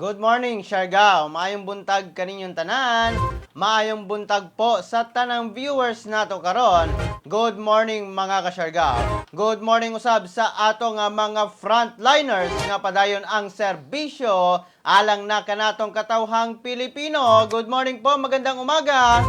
Good morning, Siargao. Maayong buntag kaninyong tanan. Maayong buntag po sa tanang viewers nato karon. Good morning, mga kasyargao. Good morning usab sa ato nga mga frontliners nga padayon ang serbisyo alang na kanatong katawhang Pilipino. Good morning po, magandang umaga.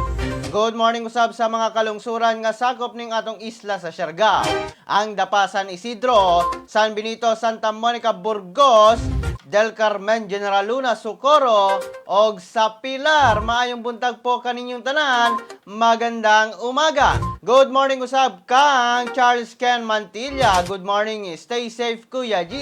Good morning usab sa mga kalungsuran nga sakop ning atong isla sa Siargao. Ang Dapa, San Isidro, San Benito, Santa Monica, Burgos, Del Carmen, General Luna, Socorro, og sa Pilar. Maayong buntag po kaninyong tanan. Magandang umaga. Good morning usab kang Charles Ken Mantilla. Good morning. Stay safe, Kuya G.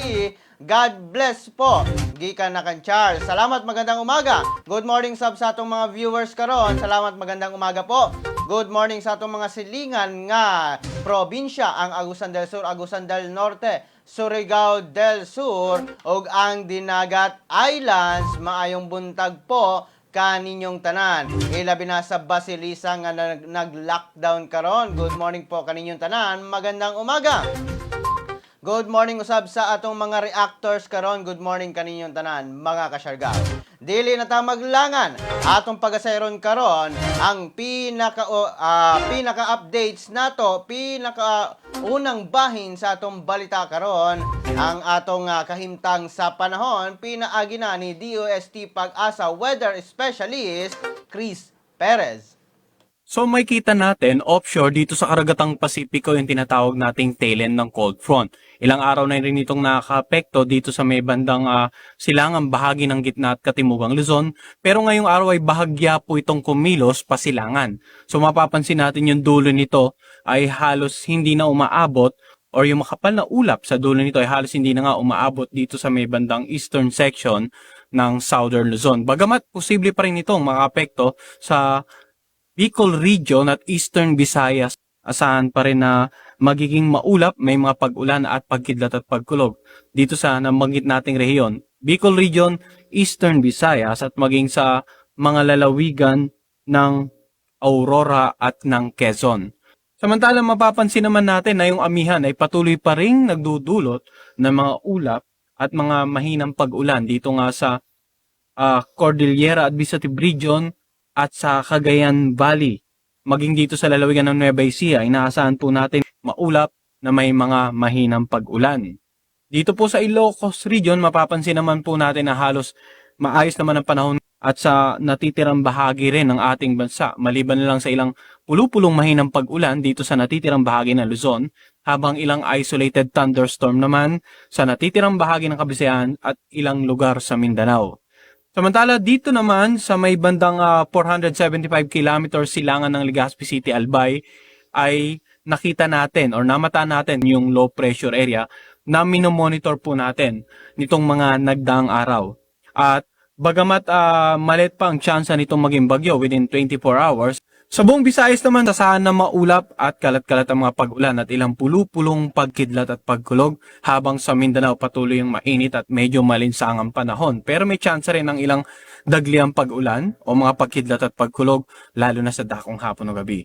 God bless po. Gikan na kan Charles. Salamat, magandang umaga. Good morning sab sa atong mga viewers karon. Salamat, magandang umaga po. Good morning sa atong mga silingan nga probinsya, ang Agusan del Sur, Agusan del Norte, Surigao del Sur ug ang Dinagat Islands. Maayong buntag po kaninyong tanan. Ilabi na sa Basilisa nga nag-lockdown karon. Good morning po kaninyong tanan. Magandang umaga. Good morning usab sa atong mga reactors karon. Good morning kaninyong tanan, mga kasyargao. Dili na ta maglangan. Atong pagasayron karon ang pinaka updates nato, pinaka unang bahin sa atong balita karon, ang atong kahimtang sa panahon pinaagi na ni DOST Pag-asa Weather Specialist Chris Perez. So makikita natin offshore dito sa karagatang Pasipiko yung tinatawag nating tail end ng cold front. Ilang araw na rin itong nakaka-apekto dito sa may bandang silangang bahagi ng gitna at katimugang Luzon. Pero ngayong araw ay bahagya po itong kumilos pasilangan. So mapapansin natin, yung dulo nito ay halos hindi na umaabot or yung makapal na ulap sa dulo nito ay halos hindi na nga umaabot dito sa may bandang eastern section ng Southern Luzon. Bagamat posible pa rin itong makaapekto sa Bicol Region at Eastern Visayas, asahan pa rin na magiging maulap, may mga pag-ulan at pagkidlat at pagkulog dito sa nabanggit nating rehiyon. Bicol Region, Eastern Visayas at maging sa mga lalawigan ng Aurora at ng Quezon. Samantala, mapapansin naman natin na yung amihan ay patuloy pa ring nagdudulot ng mga ulap at mga mahinang pag-ulan dito nga sa Cordillera Administrative Region at sa Cagayan Valley. Maging dito sa lalawigan ng Nueva Ecija, inaasahan po natin maulap na may mga mahinang pag-ulan. Dito po sa Ilocos Region, mapapansin naman po natin na halos maayos naman ang panahon at sa natitirang bahagi rin ng ating bansa, maliban na lang sa ilang pulupulong mahinang pag-ulan dito sa natitirang bahagi ng Luzon, habang ilang isolated thunderstorm naman sa natitirang bahagi ng Kabisayaan at ilang lugar sa Mindanao. Samantala, dito naman sa may bandang 475 kilometers silangan ng Legazpi City, Albay ay nakita natin or namata natin yung low pressure area na minomonitor po natin nitong mga nagdaang araw. At bagamat maliit pa ang tsansa nitong maging bagyo within 24 hours, sa buong Visayas naman, asahan na maulap at kalat-kalat ang mga pag-ulan at ilang pulu-pulong pagkidlat at pagkulog, habang sa Mindanao patuloy ang mainit at medyo malinsangang panahon. Pero may tsansa rin ng ilang dagliang pag-ulan o mga pagkidlat at pagkulog, lalo na sa dakong hapon o gabi.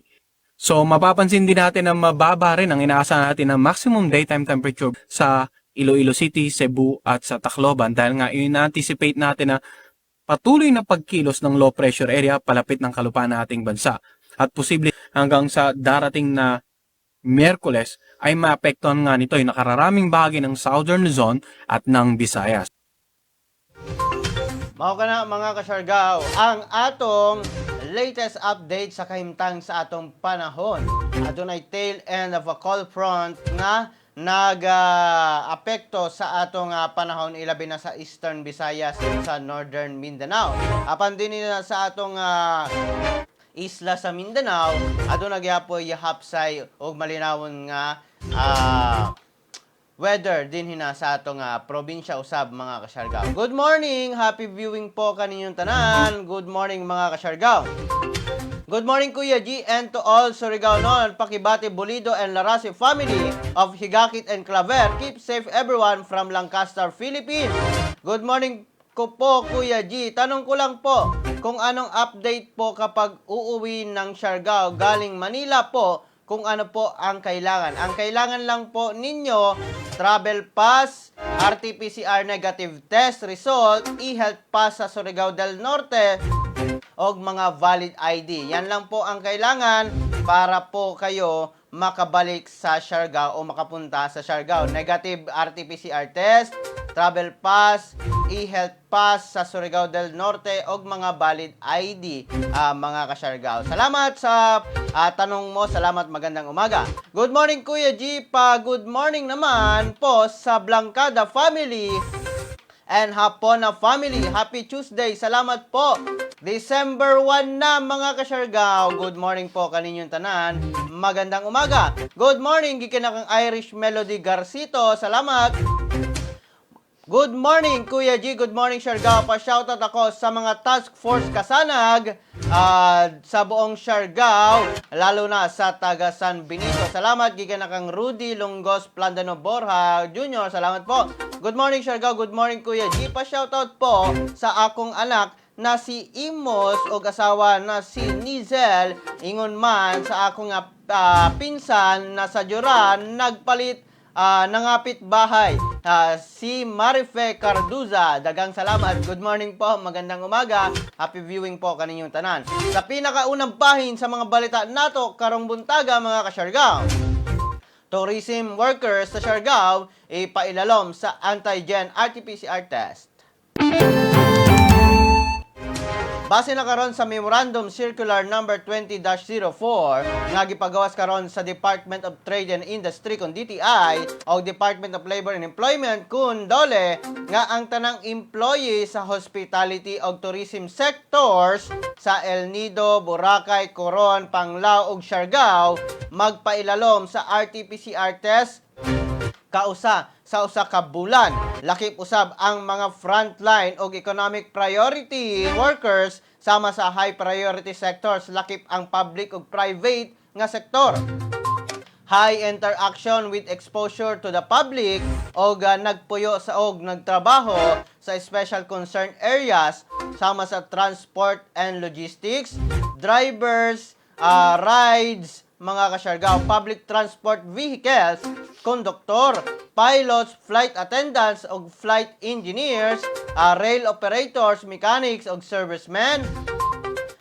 So mapapansin din natin na mababa rin ang inaasahan natin na maximum daytime temperature sa Iloilo City, Cebu at sa Tacloban dahil nga in-anticipate natin na patuloy na pagkilos ng low pressure area palapit ng kalupaan ng ating bansa. At posible hanggang sa darating na Miyerkules ay maapektuhan nga nito yung nakararaming bahagi ng Southern Luzon at ng Visayas. Mao kana, mga kasyargao, ang atong latest update sa kahimtang sa atong panahon. Adunay tail end of a cold front nga nag-apekto sa atong panahon, ilabi na sa Eastern Visayas ug sa Northern Mindanao. Apan din na sa atong isla sa Mindanao, aduna gyapoy hapsay ug malinawon nga weather din hina sa atong probinsya usab, mga kasyargao. Good morning! Happy viewing po kaninyong tanan. Good morning, mga kasyargao. Good morning, Kuya G, and to all Surigao non. Pakibati Bulido and Larasi family of Higakit and Claver. Keep safe everyone from Lancaster, Philippines. Good morning ko po, Kuya G. Tanong ko lang po kung anong update po kapag uuwi ng Siargao galing Manila po, kung ano po ang kailangan. Ang kailangan lang po ninyo Travel pass, RT-PCR negative test result, e-health pass sa Surigao del Norte, og mga valid ID. Yan lang po ang kailangan para po kayo makabalik sa Siargao o makapunta sa Siargao. Negative RT-PCR test, travel pass, e-health pass sa Surigao del Norte og mga valid ID, mga ka-Siargao. Salamat sa tanong mo. Salamat, magandang umaga. Good morning, Kuya G. Pa good morning naman po sa Blancada family and Hapona family. Happy Tuesday. Salamat po. December 1 na, mga kasyargao. Good morning po kaninyong tanan. Magandang umaga. Good morning gikan kang Irish Melody Garcito. Salamat. Good morning, Kuya G. Good morning, Siargao. Pa-shoutout ako sa mga Task Force Kasanag sa buong Siargao, lalo na sa taga San Benito. Salamat, gikan na kang Rudy Lunggos Plandano Borja Jr. Salamat po. Good morning, Siargao. Good morning, Kuya G. Pa-shoutout po sa akong anak na si Imos og asawa na si Nizel, ingon man sa akong pinsan na sa Duran nagpalit nangapit bahay, si Marife Carduza. Dagang salamat. Good morning po. Magandang umaga. Happy viewing po kaninyong tanan. Sa pinakaunang bahin sa mga balita nato karong buntaga, mga kasyargao. Tourism workers sa Siargao ipailalom sa antigen RT-PCR test. Base na karon sa Memorandum Circular Number 20-04 nga gipagawas karon sa Department of Trade and Industry kon DTI o Department of Labor and Employment kun DOLE nga ang tanang employee sa hospitality o tourism sectors sa El Nido, Boracay, Coron, Panglao ug Siargao magpailalom sa RT-PCR test kausa sa usa ka bulan. Lakip usab ang mga frontline og economic priority workers sama sa high priority sectors, lakip ang public ug private nga sektor. High interaction with exposure to the public og nagpuyo sa og nagtrabaho sa special concern areas sama sa transport and logistics, drivers, rides, mga kasyargao, public transport vehicles, conductor, pilots, flight attendants og flight engineers, rail operators, mechanics og servicemen,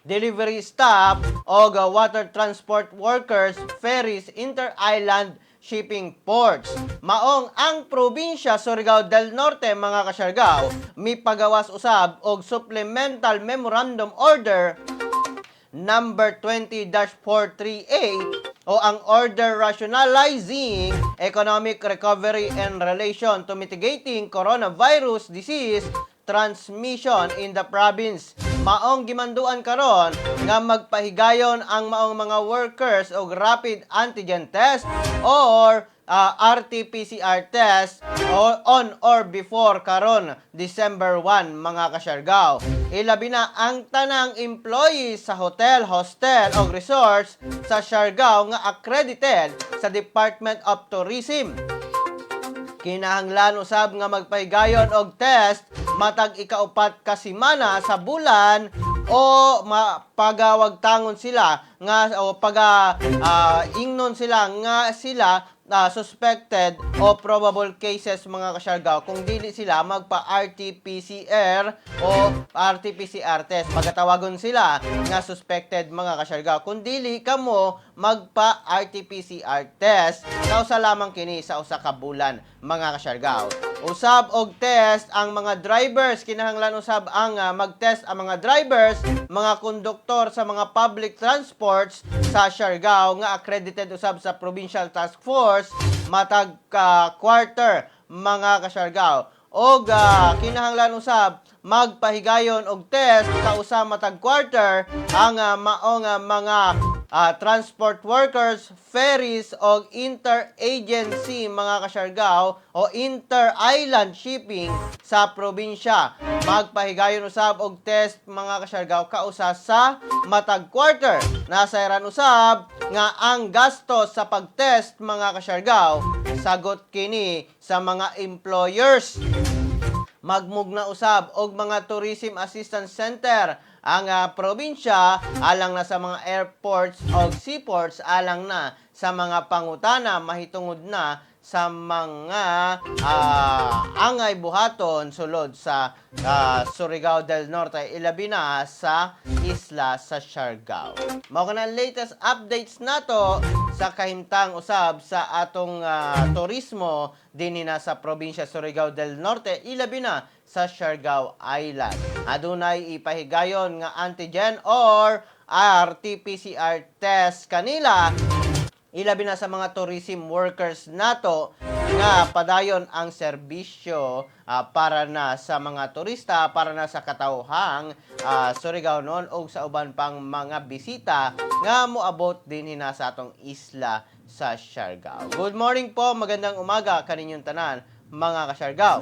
delivery staff og water transport workers, ferries, inter-island shipping ports. Maong ang probinsya Surigao del Norte, mga kasyargao, mipagawas usab og Supplemental Memorandum Order Number 20-438 o ang Order Rationalizing Economic Recovery in Relation to Mitigating Coronavirus Disease Transmission in the Province. Maong gimanduan karon nga magpahigayon ang maong mga workers og rapid antigen test or RT-PCR test on or before karon December 1, mga kasyargao. Ilabi na ang tanang employees sa hotel, hostel o resorts sa Siargao nga accredited sa Department of Tourism. Kinahanglan usab nga magpahigayon og test matag ikaupat ka semana sa bulan o mapagawagtangon sila nga o paga ingnon sila nga sila suspected o probable cases, mga kasyargao, kung dili sila magpa RT-PCR o RT-PCR test. Pagatawagon sila nga suspected, mga kasyargao, kung dili kamo magpa RT-PCR test. Kausa lamang kini sa usa ka bulan, mga kasyargao. Usab og test ang mga drivers. Kinahanglan usab ang mag-test ang mga drivers, mga konduktor sa mga public transports sa Siargao nga accredited usab sa Provincial Task Force matag quarter, mga kasyargao. Og kinahanglan usab magpahigayon og test kausa matag quarter ang maong mga transport workers, ferries og interagency, mga kasyargao, o inter-island shipping sa probinsya. Magpahigayon usab og test, mga kasyargao, kausa sa matag quarter. Nasayran usab nga ang gastos sa pagtest, mga kasyargao, sagot kini sa mga employers. Magmugna usab og mga tourism assistance center ang probinsya alang na sa mga airports o seaports alang na sa mga pangutana mahitungod na sa mga angay buhaton sulod sa Surigao del Norte, ilabi na sa isla sa Siargao. Mao kana ang latest updates nato sa kahimtang usab sa atong turismo dinhi na sa probinsya Surigao del Norte, ilabi na sa Siargao Island. Adunay ipahigayon nga antigen or RT-PCR test kanila, ilabi na sa mga tourism workers nato nga padayon ang serbisyo para na sa mga turista, para na sa katawhang Surigao noon o sa uban pang mga bisita nga moabot dinhi na sa atong isla sa Siargao. Good morning po, magandang umaga kaninyong tanan, mga kaSiargao.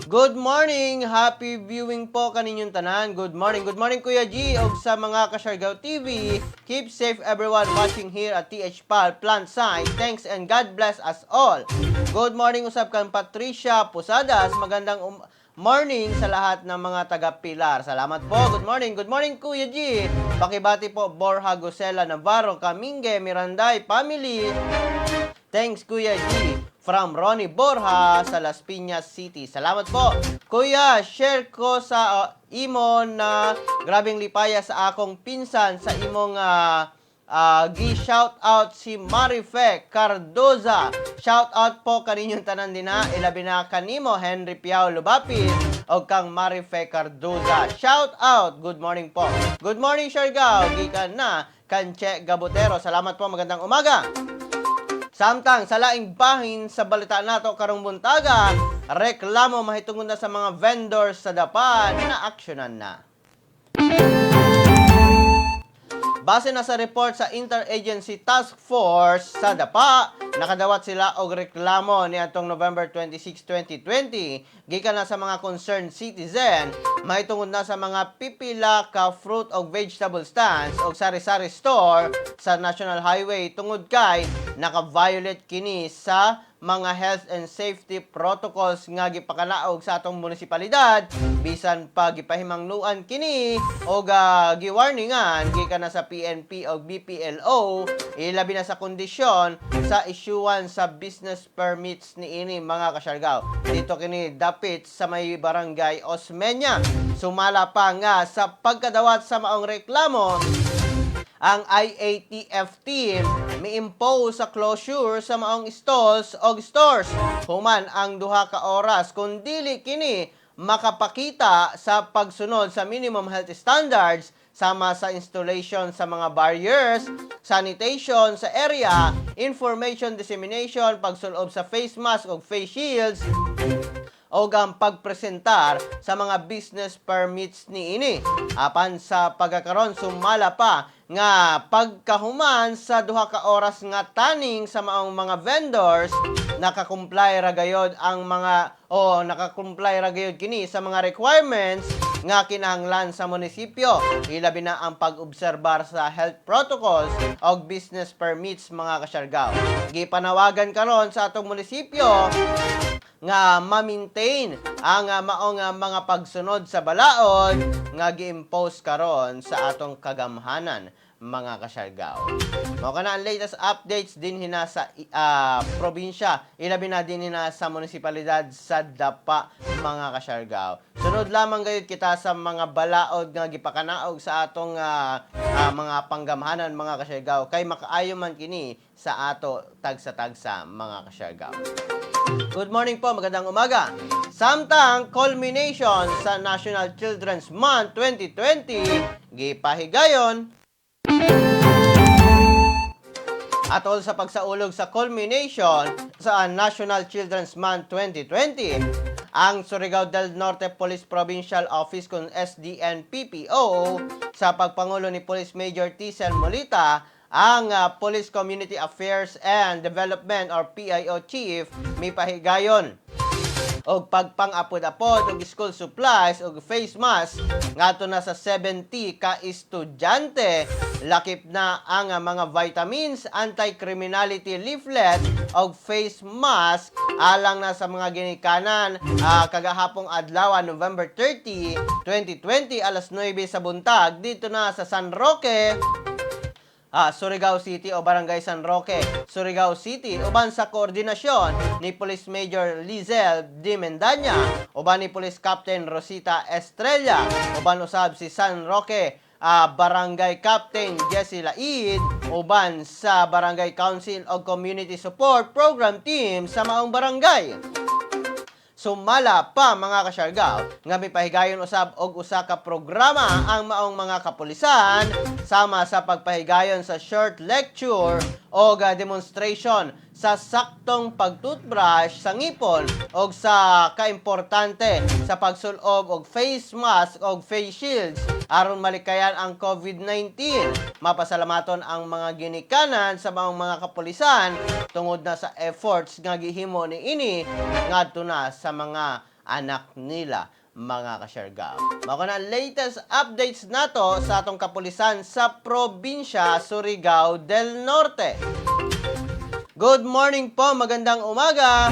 Good morning! Happy viewing po kaninyong tanan. Good morning, Kuya G, og sa mga kaSiargao TV. Keep safe, everyone watching here at TH PAL Plant Site. Thanks and God bless us all. Good morning usab kang Patricia Posadas. Magandang morning sa lahat ng mga taga Pilar. Salamat po. Good morning. Good morning, Kuya G. Pakibati po Borja Gosela Navarro, Camingue, Miranday family. Thanks, Kuya G. From Ronnie Borja sa Las Piñas City. Salamat po. Kuya, share ko sa imo na grabing lipaya sa akong pinsan sa imong gi-shout out si Marife Cardoza. Shout out po kaninyong tanan din ha. Ilabi na kanimo Henry Piao Lubapit o kang Marife Cardoza. Shout out. Good morning po. Good morning, Siargao. Gikan na Kanche Gabotero. Salamat po. Magandang umaga. Samtang sa laing bahin sa balita nato karong buntaga, reklamo mahitungod na sa mga vendors sa Dapa na aksyonan na. Base na sa report sa Interagency Task Force sa Dapa, nakadawat sila og reklamo niadtong November 26, 2020 gikan na sa mga concerned citizen mahitungod na sa mga pipila ka fruit og vegetable stands og sari-sari store sa National Highway tungod kay naka-violate kini sa mga health and safety protocols nga gipakanaog sa atong munisipalidad, bisan pa gipahimangnuan kini o giwarningan gikan na sa PNP o BPLO, ilabi na sa kondisyon sa issuance sa business permits niini, mga kasyargaw. Dito kini dapit sa may Barangay Osmeña. Sumala pa nga sa pagkadawat sa maong reklamo, ang IATF team mi-impose sa closure sa maong stalls og stores human ang 2 ka oras kung dili kini makapakita sa pagsunod sa minimum health standards sama sa installation sa mga barriers, sanitation sa area, information dissemination, pagsulob sa face mask o face shields, o ang pagpresentar sa mga business permits niini. Apan sa pagkakaron, sumala pa nga pagkahuman sa 2 ka oras nga taning sa maong mga vendors, nakakomply ra gayod ang mga o nakakomply ra gayod kini sa mga requirements nga kinahanglan sa munisipyo, ilabi na ang pag-obserbar sa health protocols og business permits, mga kasyargaw. Gipanawagan karon sa atong munisipyo nga ma-maintain ang maong mga pagsunod sa balaod nga gi-impose karon sa atong kagamhanan, mga kasyargaw. Mao kana ang latest updates dinhi na sa probinsya, ilabi na dinhi na sa munisipalidad sa Dapa, mga kasyargaw. Sunod lamang gayud kita sa mga balaod nga gipakanaog sa atong mga panggamhanan, mga kasyargaw, kay makaayo man kini sa ato tagsa-tagsa, mga kasyargaw. Good morning po, magandang umaga. Samtang culmination sa National Children's Month 2020, gipahigayon. Atol sa pagsaulog sa culmination sa National Children's Month 2020, ang Surigao del Norte Police Provincial Office kung SDNPPO sa pagpangulo ni Police Major Tisel Molita, ang Police Community Affairs and Development or PIO Chief, mipahigayon og pagpang-apod-apod og school supplies og face mask ngadto na sa 70 ka estudyante, lakip na ang mga vitamins, anti-criminality leaflet og face mask alang na sa mga ginikanan kagahapong adlaw, November 30, 2020, alas 9 sa buntag dito na sa San Roque. Surigao City o Barangay San Roque, Surigao City, uban sa koordinasyon ni Police Major Lizelle D. Mendaña, uban ni Police Captain Rosita Estrella, uban usab si San Roque Barangay Captain Jesse Laid, uban sa Barangay Council o Community Support Program Team sa maong barangay. Sumala pa, mga kasyargaw, nga mipahigayon usab og usa ka programa ang maong mga kapulisan sama sa pagpahigayon sa short lecture o demonstration sa saktong pag-toothbrush sa ngipon og sa kaimportante sa pagsulob og face mask og face shields aron malikayan ang COVID-19. Mapasalamaton ang mga ginikanan sa maong mga kapulisan tungod na sa efforts nga gihimo ni ini ngadto na sa mga anak nila, mga kasyargaw. Mao na ang latest updates nato sa atong kapulisan sa probinsya Surigao del Norte. Good morning po, magandang umaga.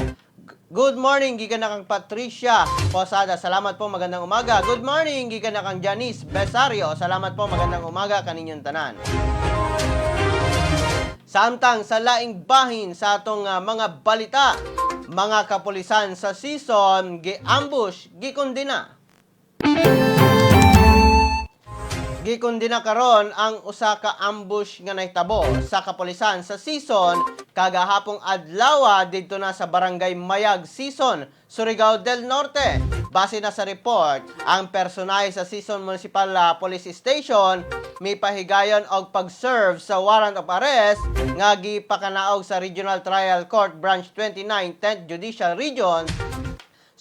Good morning, gikan na kang Patricia Posada. Salamat po, magandang umaga. Good morning, gikan na kang Janice Besario. Salamat po, magandang umaga kaninyong tanan. Samtang sa laing bahin sa atong mga balita, mga kapulisan sa Sison gi-ambush, gikondena. Gikondena karon ang usa ka ambush nga nahitabo sa kapulisan sa Sison kagahapong adlaw didto na sa Barangay Mayag, Sison, Surigao del Norte. Base na sa report, ang personahe sa Sison Municipal Police Station mipahigayon og pag-serve sa warrant of arrest nga gipakanaog sa Regional Trial Court Branch 29, 10th Judicial Region,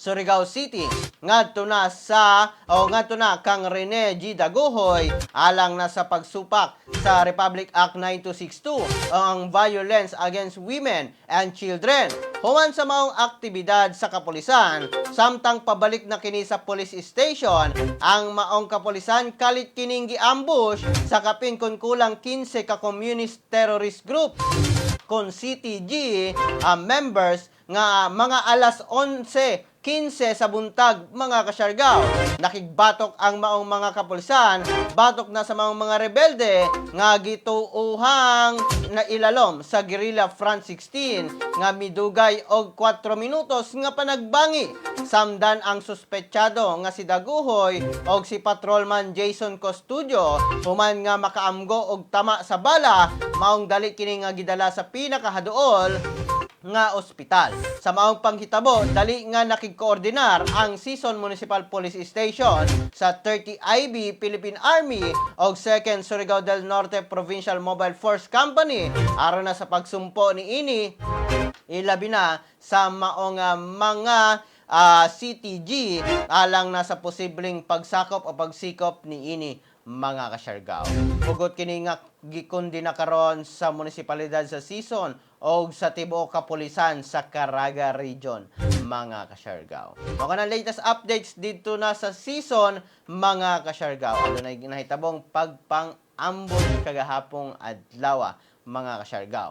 Surigao City, ngadto na sa o ngadto na kang Rene G. Dagohoy alang na sa pagsupak sa Republic Act 9262 o ang Violence Against Women and Children. Human sa maong aktibidad sa kapulisan, samtang pabalik na kini sa police station, ang maong kapulisan kalit kining gi-ambush sa kapin kon kulang 15 ka communist terrorist group kon CTG members nga mga alas 11:15 sa buntag, mga kasyargaw. Nakigbatok ang maong mga kapulisan, batok na sa maong mga rebelde nga gituuhang na ilalom sa Guerrilla Front 16 nga midugay og 4 minutos nga panagbangi. Samdan ang suspetsado nga si Daguhoy og si Patrolman Jason Custodio, human nga makaamgo og tama sa bala, maong dali kini nga gidala sa pinakahaduol nga ospital. Sa maong panghitabo, dali nga nakigkoordinar ang Sison Municipal Police Station sa 30 IB Philippine Army og 2nd Surigao del Norte Provincial Mobile Force Company aron na sa pagsumpo ni ini, ilabi na sa maong mga CTG alang na sa posibleng pagsakop o pagsikop ni ini, mga kasyargaw. Hugot kini nga gikondena karon sa munisipalidad sa Sison o sa tibuok kapulisan sa Caraga Region, mga kasyargaw. Mao na latest updates dito na sa Sison, mga kasyargaw. Adunay nahitabong pagpang-ambush kagahapong adlaw, mga kasyargaw.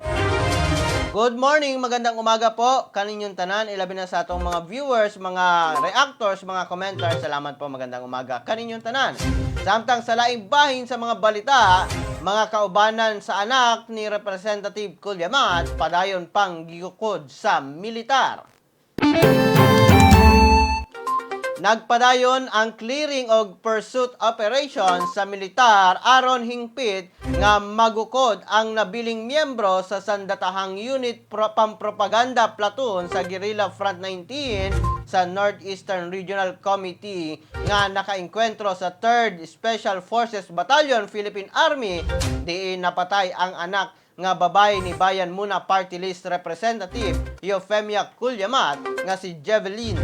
Good morning, magandang umaga po kaninyong tanan, ilabi na sa atong mga viewers, mga reactors, mga commenters. Salamat po, magandang umaga kaninyong tanan. Samtang sa laing bahin sa mga balita, mga kaubanan sa anak ni Representative Cullamat padayon pang gigukod sa militar. Nagpadayon ang clearing og pursuit operation sa militar aron hingpit nga magukod ang nabiling miyembro sa sandatahang unit pampropaganda platoon sa Guerrilla Front 19 sa Northeastern Regional Committee nga nakaengkwentro sa 3rd Special Forces Battalion, Philippine Army, diin napatay ang anak nga babae ni Bayan Muna Party List Representative Eufemia Cullamat nga si Jeveline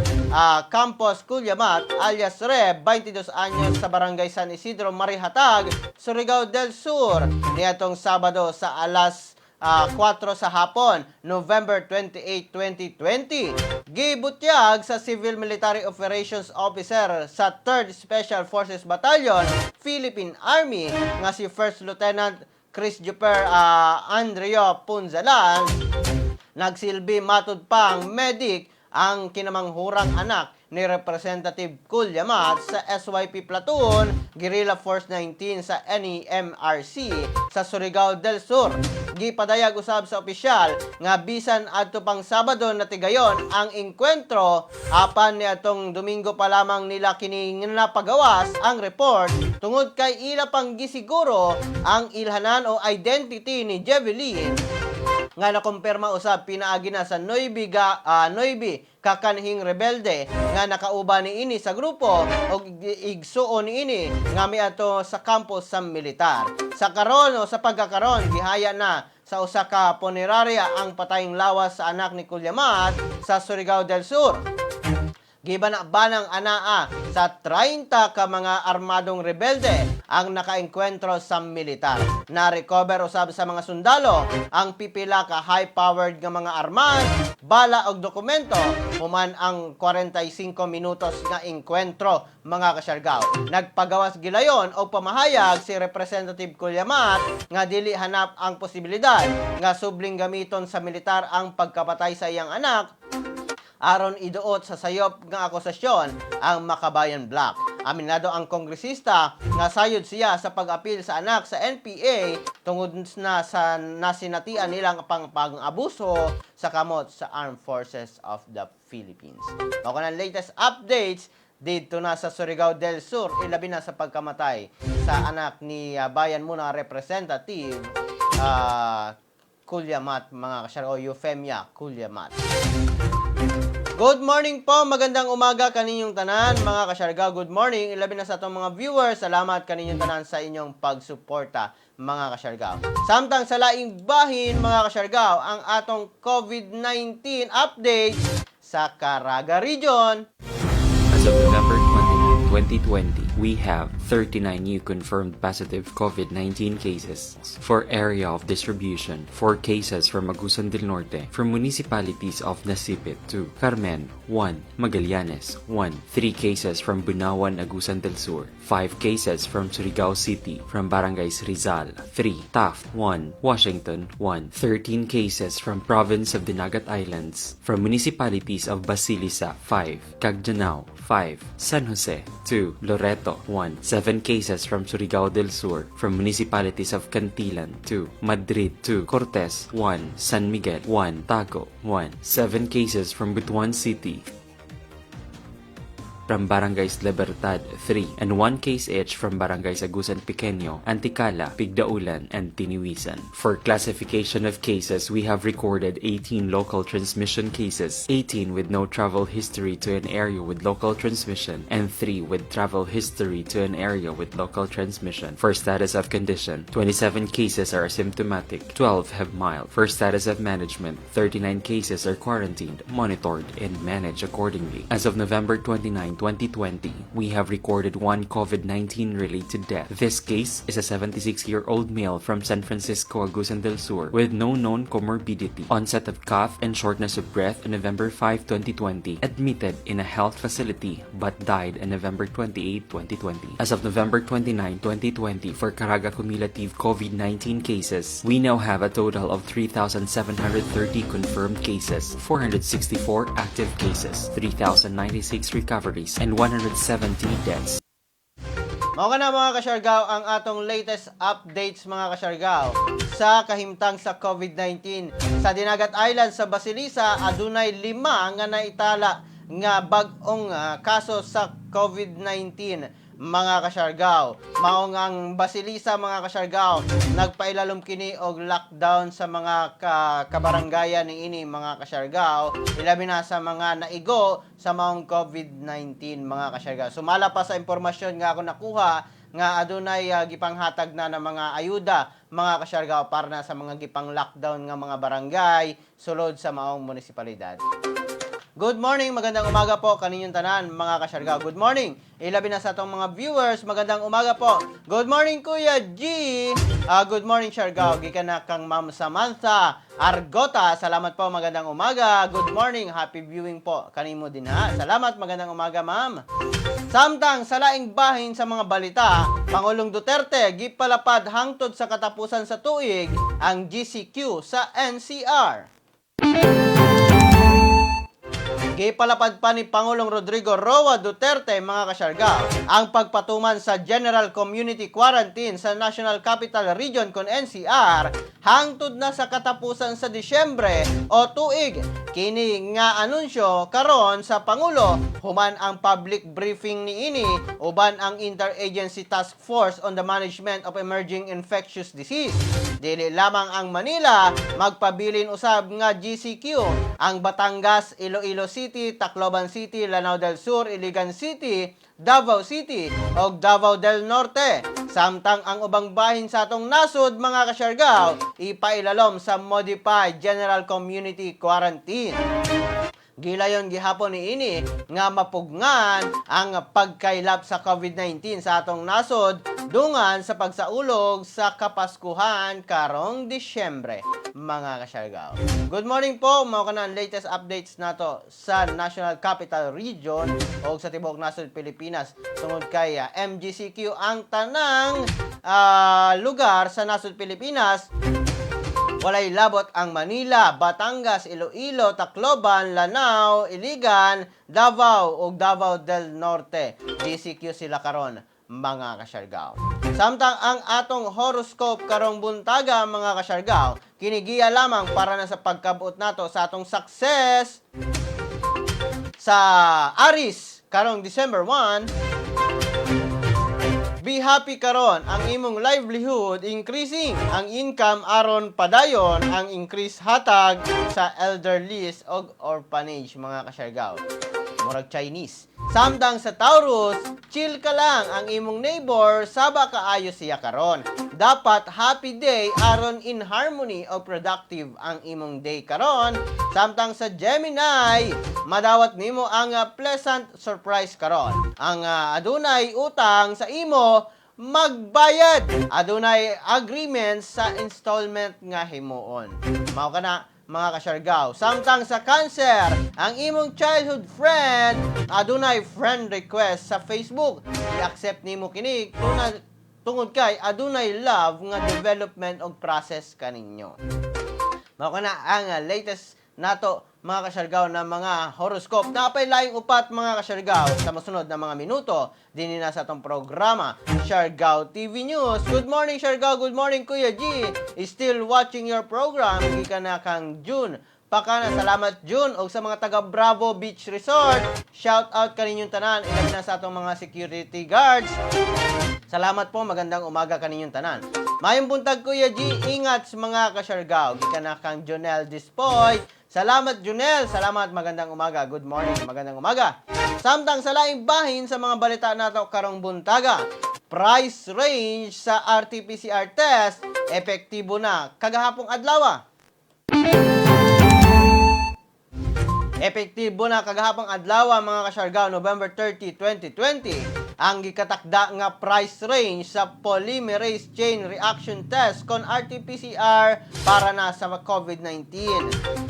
Campos Cullamat alias Reb, 22 anyos, sa Barangay San Isidro, Marihatag, Surigao del Sur niadtong Sabado sa alas 4 sa hapon, November 28, 2020. Gibutyag sa Civil Military Operations Officer sa 3rd Special Forces Battalion, Philippine Army nga si First Lieutenant Chris Juper Andrea Punzalan. Nagsilbi matud pang medic ang kinamanghurang anak ni Representative Cullamat sa SYP Platoon Guerrilla Force 19 sa NEMRC sa Surigao del Sur. Gipadayag usab sa opisyal nga bisan adto pang Sabado na tigayon ang engkwentro, apan niadtong Domingo pa lamang nila kini napagawas ang report tungod kay ila pang gisiguro ang ilhanan o identity ni Jeveline nga nakumpirma usab pinaagi na sa noybi kakanhing rebelde nga nakauban niini sa grupo og igsuon niini nga miadto sa kampo sa militar. Sa karon o sa pagkakaron, gihaya na sa usa ka punerarya ang patayng lawas sa anak ni Cullamat sa Surigao del Sur. Gibana-banang anaa sa 30 ka mga armadong rebelde ang nakaengkwentro sa militar. Na-recover usab sa mga sundalo ang pipila ka high-powered nga mga armas, bala og dokumento human ang 45 minutos nga engkwentro, mga kasyargaw. Nagpagawas gilayon og pamahayag si Representative Cullamat nga dili hanap ang posibilidad nga subling gamiton sa militar ang pagkapatay sa iyang anak aron iduot sa sayop nga akusasyon ang Makabayan Bloc. Aminado ang kongresista nga sayod siya sa pag-apil sa anak sa NPA tungod na sa nasinatian nilang pang-abuso sa kamot sa Armed Forces of the Philippines. Mao ang latest updates dito na sa Surigao del Sur, ilabi na sa pagkamatay sa anak ni Bayan Muna Representative Cullamat, mga kasyar, o Eufemia Cullamat. Good morning po, magandang umaga kaninyong tanan, mga kasyargaw. Good morning, ilabi na sa atong mga viewers. Salamat kaninyong tanan sa inyong pagsuporta, mga kasyargaw. Samtang sa laing bahin, mga kasyargaw, ang atong COVID-19 updates sa Caraga Region. As of November 29, 2020, we have 39 new confirmed positive COVID-19 cases. For area of distribution, 4 cases from Agusan del Norte, from municipalities of Nasipit 2, Carmen 1, Magallanes 1, 3 cases from Bunawan, Agusan del Sur, 5 cases from Surigao City, from Barangays Rizal 3, Taft 1, Washington 1, 13 cases from province of Dinagat Islands, from municipalities of Basilisa 5, Cagdianao 5, San Jose 2, Loreto 1, 7 cases from Surigao del Sur, from municipalities of Cantilan 2, Madrid 2, Cortes 1, San Miguel 1, Tago 1, 7 cases from Butuan City, from Barangays Libertad 3, and 1 case each from Barangays Agusan Pequeño, Anticala, Pigdaulan, and Tiniwisan. For classification of cases, we have recorded 18 local transmission cases, 18 with no travel history to an area with local transmission, and 3 with travel history to an area with local transmission. For status of condition, 27 cases are asymptomatic, 12 have mild. For status of management, 39 cases are quarantined, monitored, and managed accordingly. As of November 29, 2020, we have recorded one COVID-19 related death. This case is a 76-year-old male from San Francisco, Agusan del Sur with no known comorbidity. Onset of cough and shortness of breath on November 5, 2020. Admitted in a health facility but died on November 28, 2020. As of November 29, 2020, for Caraga cumulative COVID-19 cases, we now have a total of 3,730 confirmed cases, 464 active cases, 3,096 recoveries, and 170 deaths. Mao kana, mga kasyargaw, ang atong latest updates, mga kasyargaw, sa kahimtang sa COVID-19. Sa Dinagat Island, sa Basilisa, adunay lima nga naitala nga bag-ong kaso sa COVID-19, mga kasyargaw. Mao nga ang Basilisa, mga kasyargaw, nagpailalom kini og lockdown sa mga kabaranggayan niini, mga kasyargaw, ilabi na sa mga naigo sa maong COVID-19, mga kasyargaw. Sumala pa sa impormasyon nga ako nakuha nga adunay gipanghatag na ng mga ayuda, mga kasyargaw, para na sa mga gipang lockdown nga mga barangay sulod sa maong munisipalidad. Good morning, magandang umaga po kaninyong tanan, mga kasyargaw. Good morning. Ilabi na sa atong mga viewers, magandang umaga po. Good morning, Kuya G. Good morning, Siargao. Gikan na kang Ma'am Samantha Argota. Salamat po, magandang umaga. Good morning, happy viewing po kanimo din ha. Salamat, magandang umaga, ma'am. Samtang sa laing bahin sa mga balita, Pangulong Duterte gipalapad hangtod sa katapusan sa tuig ang GCQ sa NCR. Gipalapad pa ni Pangulong Rodrigo Roa Duterte, mga kasyargao, ang pagpatuman sa General Community Quarantine sa National Capital Region kon NCR hangtod na sa katapusan sa Disyembre o tuig. Kini nga anunsyo karon sa Pangulo human ang public briefing niini uban ang Interagency Task Force on the Management of Emerging Infectious Disease. Dili lamang ang Manila, magpabilin usab nga GCQ ang Batangas, Iloilo City, Tacloban City, Lanao del Sur, Iligan City, Davao City ug Davao del Norte. Samtang ang ubang bahin sa atong nasod, mga kasyargaw, ipailalom sa Modified General Community Quarantine. Gilayon gihapon niini nga mapugngan ang pagkaylap sa COVID-19 sa atong nasod dungan sa pagsaulog sa Kapaskuhan karong Disyembre, mga kasyargaw. Good morning po, mao kana ang latest updates nato sa National Capital Region o sa tibuok nasod Pilipinas tungod kay MGCQ ang tanang lugar sa nasod Pilipinas. Walay labot ang Manila, Batangas, Iloilo, Tacloban, Lanao, Iligan, Davao ug Davao del Norte. GCQ sila karon, mga kasyargaw. Samtang ang atong horoscope karong buntaga, mga kasyargaw, kinigiya lamang para na sa pagkabot nato sa atong success sa Aries karong December 1. Be happy karon, ang imong livelihood increasing, ang income aron padayon ang increase hatag sa elderlies og orphanage, mga kasyargaw. Murag Chinese. Samtang sa Taurus, chill ka lang, ang imong neighbor saba kaayo siya karon. Dapat happy day aron in harmony o productive ang imong day karon. Samtang sa Gemini, madawat nimo ang pleasant surprise karon. Ang adunay utang sa imo magbayad. Adunay agreement sa installment nga himuon. Mao kana, mga kasyargaw. Samtang sa Cancer, ang imong childhood friend adunay friend request sa Facebook. I-accept nimo kini tungod kay adunay love nga development og process kaninyo. Mao kana ang latest nato, mga kasyargaw, na mga horoscope. Naa pay laing upat, mga kasyargaw, sa mosunod na mga minuto dinhi na sa atong programa Siargao TV News. Good morning, Siargao, good morning, Kuya G. Still watching your program gikan na kang June. Pakana, salamat, June, og sa mga taga Bravo Beach Resort. Shout out kaninyong tanan, ilabi na sa atong mga security guards. Salamat po, magandang umaga kaninyong tanan. Maayong buntag, Kuya G, ingat sa mga kasyargaw. Gikan na kang Jonel Dispoy. Salamat, Junel, salamat, magandang umaga. Good morning, magandang umaga. Samtang sa laing bahin sa mga balita nato karong buntaga, price range sa RT-PCR test epektibo na kagahapong adlaw. Epektibo na kagahapong adlaw, mga kasyargaw, November 30, 2020, ang gikatakda nga price range sa polymerase chain reaction test kon RT-PCR para na sa COVID-19.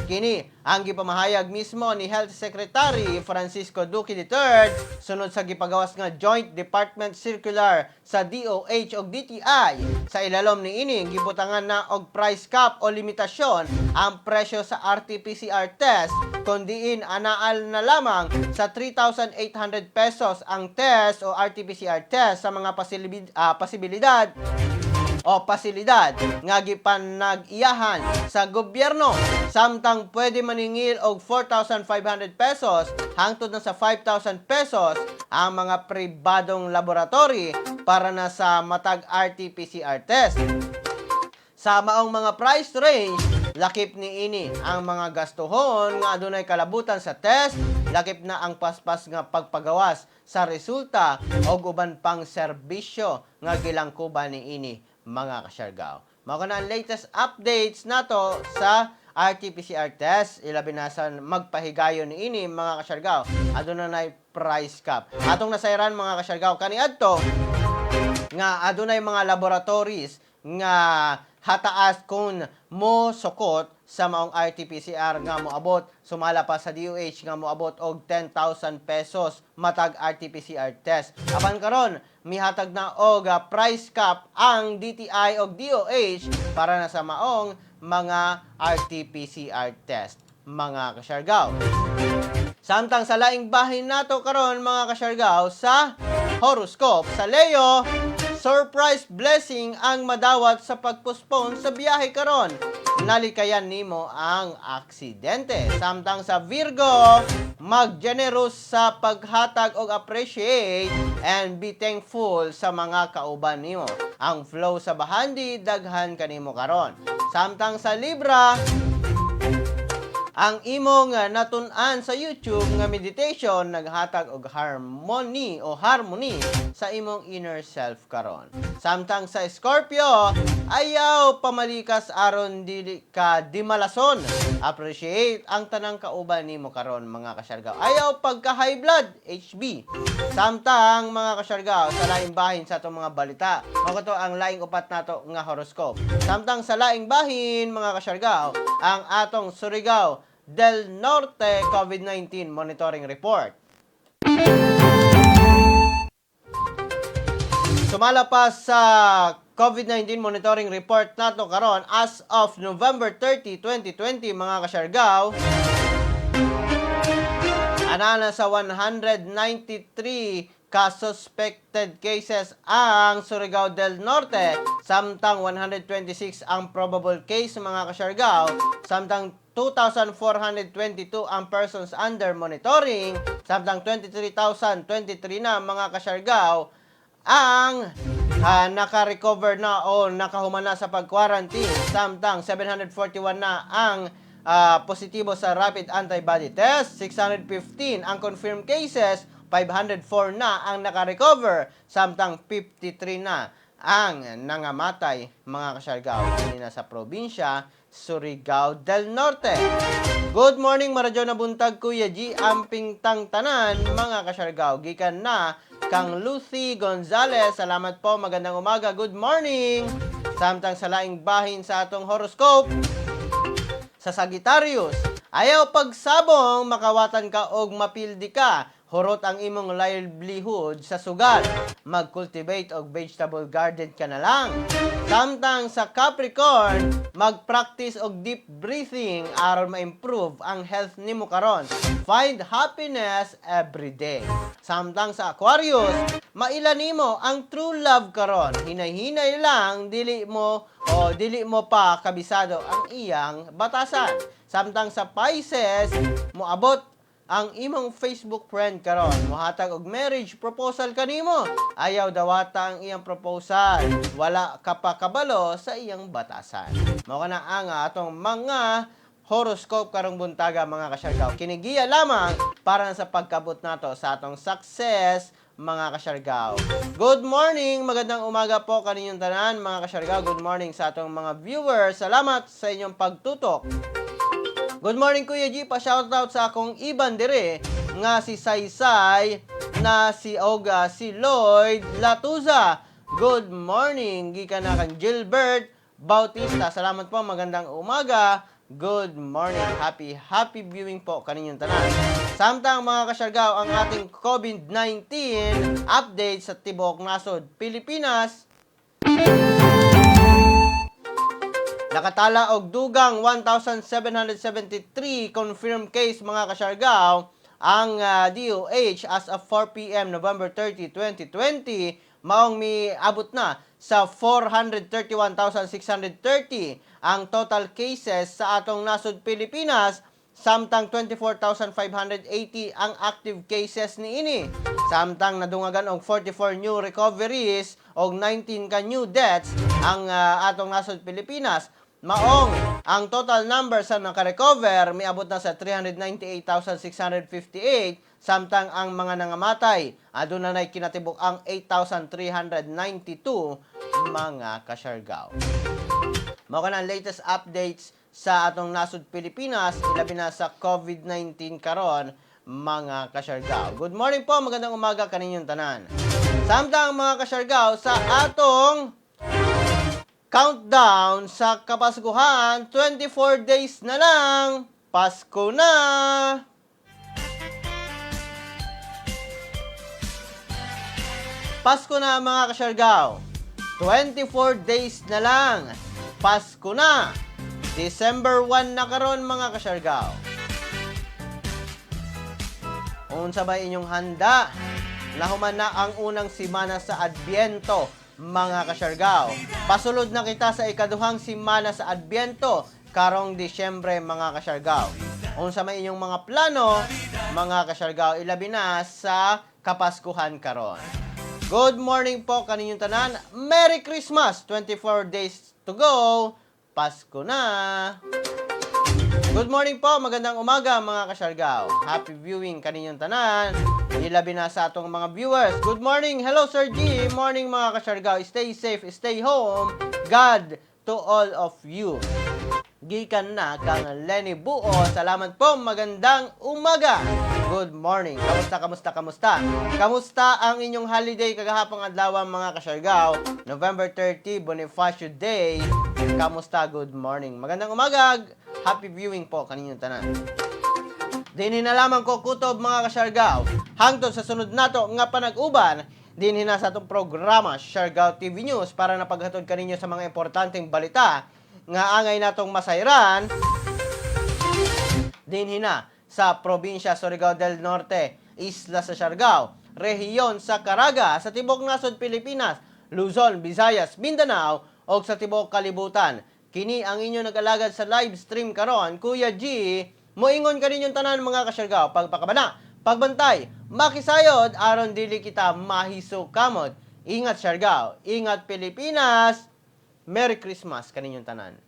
Kini ang gipamahayag mismo ni Health Secretary Francisco Duque III sunod sa gipagawas nga Joint Department Circular sa DOH ug DTI. Sa ilalom niini, gibutangan na og price cap o limitasyon ang presyo sa RT-PCR test kon diin anaal na lamang sa 3,800 pesos ang test o RT-PCR test sa mga pasibilidad o pasilidad nga gipanag-iyahan sa gobyerno, samtang pwede maningil og 4,500 pesos hangtod na sa 5,000 pesos ang mga pribadong laboratory para na sa matag RT-PCR test. Sa maong mga price range, lakip niini ang mga gastuhon nga adunay kalabutan sa test, lakip na ang paspas nga pagpagawas sa resulta og uban pang serbisyo nga gilangkuban niini, mga kasyargaw. Mao kana ang latest updates nato sa RT-PCR test, ilabi na sa magpahigayon niini, mga kasyargaw. Aduna nay price cap. Atong nasayran, mga kasyargaw, kaniadto nga adunay mga laboratories nga hataas kung mo sukot sa maong RT-PCR nga moabot sumala pa sa DOH nga moabot og 10,000 pesos matag RT-PCR test. Apan karon mihatag na og price cap ang DTI og DOH para na sa maong mga RT-PCR test. mga kasyargaw. Samtang sa laing bahin nato karon, mga kasyargaw, sa horoscope sa Leo, surprise blessing ang madawat sa pagpostpone sa biyahe karon. Nalikayan nimo ang aksidente. Samtang sa Virgo, mag-generous sa paghatag og appreciate and be thankful sa mga kauban nimo. Ang flow sa bahandi daghan kanimo karon. Samtang sa Libra, ang imong natun-an sa YouTube nga meditation naghatag og harmony o harmony sa imong inner self karon. Samtang sa Scorpio, ayaw pamalikas aron dili ka dimalason. Appreciate ang tanang kauban nimo karon, mga kasyargaw. Ayaw pagka high blood, HB. Samtang, mga kasyargaw, sa laing bahin sa atong mga balita. Mao to ang laing upat nato nga horoscope. Samtang sa laing bahin, mga kasyargaw, ang atong Surigao del Norte COVID-19 Monitoring Report. Sumala pa sa COVID-19 Monitoring Report nato karon as of November 30, 2020, mga kasyargaw, anana sa 193 ka suspected cases ang Surigao del Norte, samtang 126 ang probable case, mga kasyargaw, samtang 2,422 ang persons under monitoring, samtang 23,023 na, mga kasyargaw, ang naka-recover na o nakahuman na sa pag-quarantine, samtang 741 na ang positibo sa rapid antibody test, 615 ang confirmed cases, 504 na ang naka-recover, samtang 53 na ang nangamatay, mga kasyargaw, dinhi na sa probinsya Surigao del Norte. Good morning, maradyo na buntag, Kuya G, amping tang tanan, mga kasyargaw. Gikan na kang Lucy Gonzalez. Salamat po, magandang umaga, good morning. Samtang sa laing bahin sa atong horoscope, sa Sagittarius, ayaw pagsabong makawatan ka og mapildi ka. Hurot ang imong livelihood sa sugal. Mag-cultivate og vegetable garden ka na lang. Samtang sa Capricorn, mag-practice og deep breathing aron ma-improve ang health nimo karon. Find happiness every day. Samtang sa Aquarius, maila nimo ang true love karon. Hinay-hinay lang, dili mo pa kabisado ang iyang batasan. Samtang sa Pisces, moabot ang imong Facebook friend karon, mohatag og marriage proposal kanimo. Ayaw dawata ang iyang proposal. Wala ka pa kabalo sa iyang batasan. Mao kana ang atong mga horoscope karong buntaga, mga kasyargaw. Kinigiya lamang para sa pagkabot nato sa atong success, mga kasyargaw. Good morning, magandang umaga po kaninyong tanan, mga kasyargaw. Good morning sa atong mga viewers. Salamat sa inyong pagtutok. Good morning, Kuya G, pa-shoutout sa akong iban dire nga si Saysay na si Oga si Lloyd Latuza. Good morning, gikan na kang Gilbert Bautista. Salamat po, magandang umaga. Good morning. Happy, happy viewing po kaninyong tanan. Samtang, mga kasyargaw, ang ating COVID-19 update sa tibuok nasod Pilipinas, nakatala og dugang 1,773 confirmed case, mga kasyargaw, ang DOH as of 4 p.m. November 30, 2020, maong miabot na sa 431,630 ang total cases sa atong nasod Pilipinas, samtang 24,580 ang active cases niini. Samtang nadungagan og 44 new recoveries og 19 ka new deaths ang atong nasod Pilipinas. Maong ang total number sa nakarecover miabot na sa 398,658, samtang ang mga nangamatay aduna nay kinatibuk ang 8,392, mga kasyargaw. Mao kana ang latest updates sa atong nasod Pilipinas, ilabi na sa COVID-19 karon, mga kasyargaw. Good morning po, magandang umaga kaninyong tanan. Samtang, mga kasyargaw, sa atong countdown sa Kapaskuhan, 24 days na lang, Pasko na! Pasko na, mga kasyargaw. 24 days na lang. Pasko na. December 1 na karon, mga kasyargaw. Unsa ba inyong handa? Nahuman na ang unang simana sa Adbyento, mga kasyargaw. Pasulod na kita sa ikaduhang simana sa Adbyento karong Disyembre, mga kasyargaw. Unsa may inyong mga plano, mga kasyargaw, ilabi na sa Kapaskuhan karon? Good morning po kaninyong tanan. Merry Christmas! 24 days to go. Pasko na! Good morning po, magandang umaga, mga kasyargaw. Happy viewing kaninyong tanan. Ilabi na sa atong mga viewers. Good morning, hello, Sir G. Morning, mga kasyargaw. Stay safe, stay home. God to all of you. Gikan na kang Lenny Buo. Salamat po, magandang umaga. Good morning. Kamusta, kamusta, kamusta? Kamusta ang inyong holiday kagahapong adlaw, mga kasyargaw? November 30, Bonifacio Day. Kamusta? Good morning. Magandang umaga. Happy viewing po kaninyong tanan. Dinhi na lamang ko kutob, mga kasyargaw. Hangtod sa sunod nato nga panag-uban, dinhi na sa atong programa Siargao TV News para napaghatod kaninyo sa mga importanteng balita nga angay natong masayran dinhi na sa probinsya Surigao del Norte, isla sa Siargao, rehiyon sa Caraga, sa tibok nasod Pilipinas, Luzon, Visayas, Mindanao, o sa tibok kalibutan. Kini ang inyo nag-alagad sa live stream karon, Kuya G, moingon kaninyong tanan, mga kasyargao, pagpakabana, pagbantay, makisayod, aron dili kita mahisukamot. Ingat, Siargao, ingat, Pilipinas, Merry Christmas kaninyong tanan.